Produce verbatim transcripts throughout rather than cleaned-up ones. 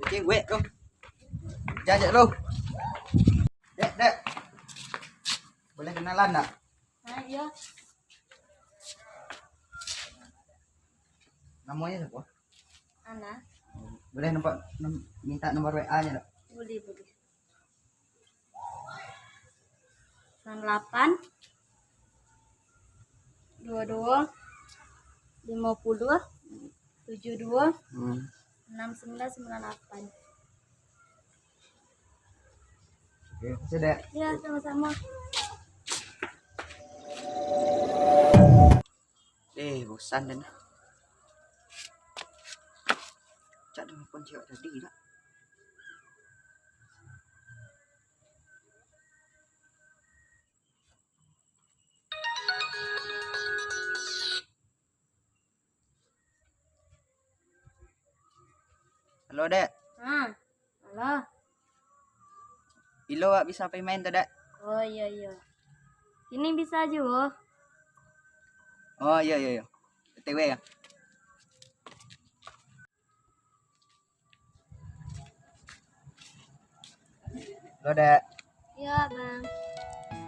Cewek tu. Jajak lu. Dek, dek. Boleh kenalan tak? Ha, iyo. Namonyo siapo? Ana. Boleh nampak, nam-, minta nomor W A-nyo tak? Boleh, boleh. Sembilan delapan, dua dua, lima puluh, tujuh dua, Hmm. enam sembilan sembilan delapan. Oke, makasih, Dek. Ya, sama-sama. Eh, bosan den. Cak den nelpon cewek tadi, nak. Halo, Dek. Ha, halo. Bilo awak bisa pai main tu, Dek? Oh, iyo, iyo. Kini bisa juo. Oh, iyo, iyo, iyo. O T W yo. Halo, Dek. Iyo, Bang.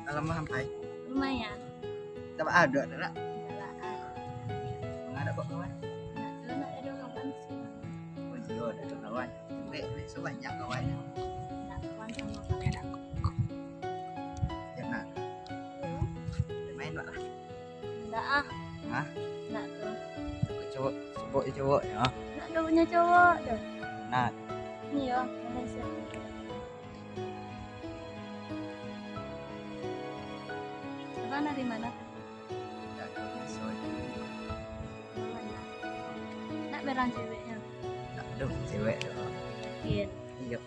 Lah lamo sampai? Lumayan. Tabaa ado, Dek? Tabaa. Mangapo, kawan? Nak tu, nak ado kawan. Oh, iyo, ado kawan. Bek, bek, so banyak kawan. Nak kawan samo kawan. Jangan. Hmm? Main, Pak, lah. Ndak ah. Hah? Ndak tu. Cowok, cowok, cowok, yo. Ndak ado punyo cowok tu. Nah. Ni yo, Malaysia. Abang dari mana? Ndak ado, biaso ajo. Nak barang ceweknyo? Ndak ado cewek tu. Yakin? Iyo.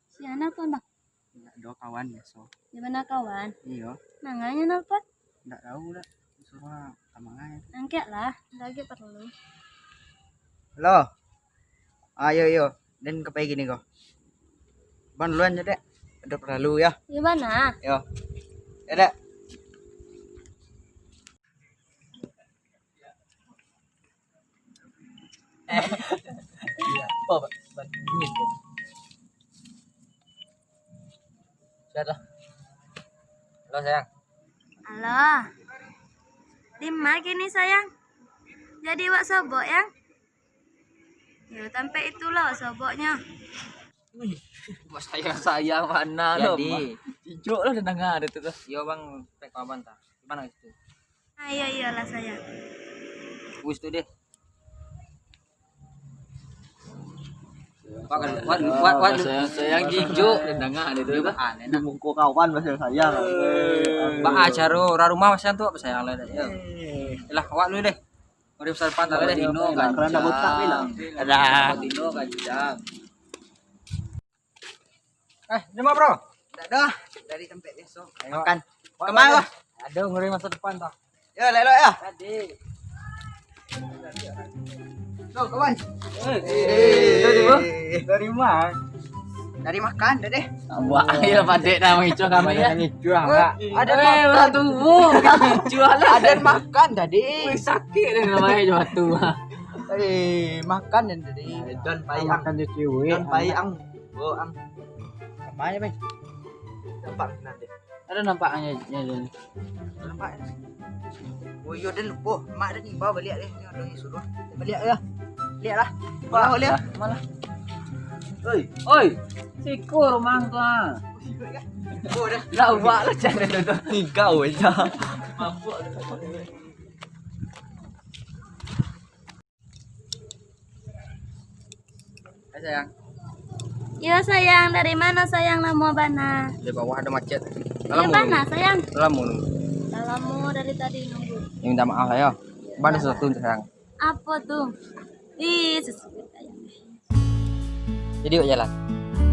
Sia nan nelpon, Bang? Ndak ado, kawan biaso. Di mana kawan? Iyo. Manganyo nelpon? Ndak tahu dak. Suruah ka manganyo. Angkeklah, lagi perlu. Halo. Ayo, iyo. Den ka pai kini ko. Bang duluan yo, Dek. Ado paralu yo. Di mana? Yo. Yo, Dek. Oh, ba-, ba-, ini. Sudah. Halo, sayang. Halo. Di ma kini, sayang? Jadi wak sobok, yang? Yo, tampek itulah wak soboknyo. Wih, sayang-sayang bana lo, Jadi. Mah. Ijuk lah den danga ado tu, tu. Yo, Bang, pek kawan ta. Di ma itu? Ah, iyo, iyolah, sayang. Wis tu deh. Wak, wak, wak, wak. Sayang-sayang ijuk, den danga ado tu, Bang. Di muko kawan, sayang-sayang. Baa caro urang rumah macam tu, sayang lah, yo. Eh. Lah, wak dulu deh. Mari pasal pantai deh. Dino ganjang. Kerana botak ni lah. Alah. Dino ganjang. Eh, di ma, Bro? Ndak ado. Dari tampek biaso. Ayo. Makan. Wak, kemana, wak? Ado ngurus masa depan, toh. Yo, elok-elok yo. Tadi. Tuh, kawan. Eh, eh, eh, tadi, Bro. Dari ma? Dari makan tadi. Wah, iyo padek dah mangicuah kami, yo. Mangicuah, Kak. Aden makan. Mangicuah lah. Aden makan tadi. Wih, sakik deh namanya jo tu. Eh, makan den tadi. Don payang. Makan jo ciwik. Don payang. Bo ang. Kama yo, Bang? Nampak nanti. Ado nampak nyo, nyo, nyo. Nampak. Oh iyo, den lupo. Mak den imbau baliak deh. Nyo ado nan suruah. Baliak yo. Baliak lah. Imbau baliak. Malah. Oi. Oi. Siko rumah tu ah. Oh, siko yo. Oh, dah. Lah, awak lah cari duduk tiga aja. Mabuk. Hai, sayang. Iyo, sayang. Dari ma, sayang? Lamo bana. Di bawah ado macet. Iyo, bana, sayang. Lamo nunggu. Lah lamo dari tadi nunggu. Yo, minta maaf lah, yo. Bana sasuatu, sayang. Apo tu? Ih, sasuatu, sayang. Jadi, wak jalan.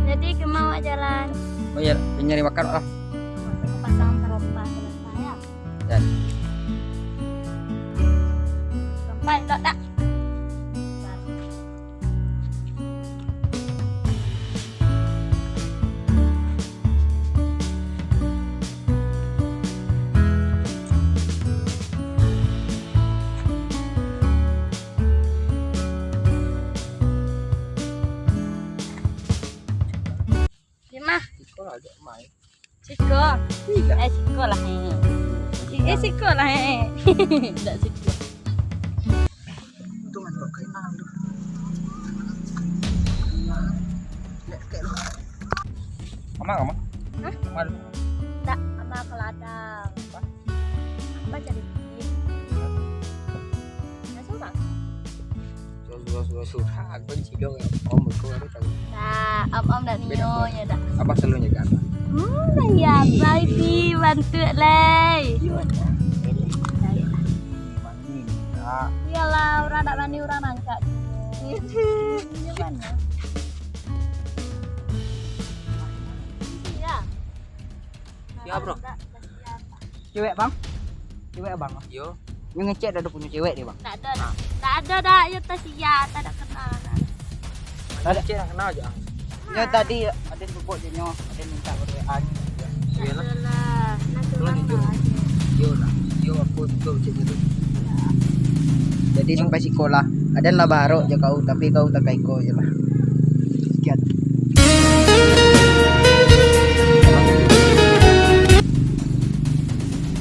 Jadi, kama wak jalan? Oh iyo, nyari makan lah. Pasang tarompa, sayang. Dan. Sampai tak, tak. Agak main. Siko. Iya. Eh, siko lah, eh. Eh, siko lah, eh. Ndak siko. Untung ado kenal tu. Ama, ama? Hah? Ama tu? Ndak, ama ka ladang. Apa? Apa cari duit? Hah? Ndak surang. Surang, surang, surang. Aku kan cido, om aku baru tahu. Nah, om, om ndak nio, ya ndak? Apa selalu jaga apa? Hmm, ya, baby, bantu, Lei. Iya, iya. Mandi, nak. Iyalah, urang ndak mandi, urang nangkak. Iya, mana? Iya. Iya, bro. Cewek, Bang? Cewek, Bang? Yo. Nyo ngecek ado punyo cewek deh, Bang. Tak ada, tak ada dah, yo tak siap, tak ada kenal. Tadi cek nak kenal aja. Nyo tadi ado bubuak je nyo, ado minta berdoa. Iyalah. Alah, tolong jujur. Yo lah, yo aku betul cek itu. Jadi sampai sikolah, ado lah baharok je kau, tapi kau tak kaiko je lah. Sekian.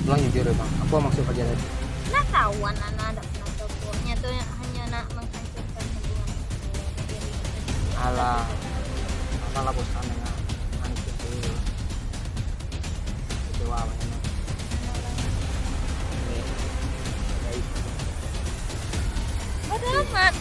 Tolong jujur ya, Bang. Apa maksud paja tadi? Lah kawan, anak ada pernah cocoknya tu, hanya nak menghancurkan hubungan. Alah, alah lah bosan dengan, dengan itu. Kecewa banget. Bodoh amat.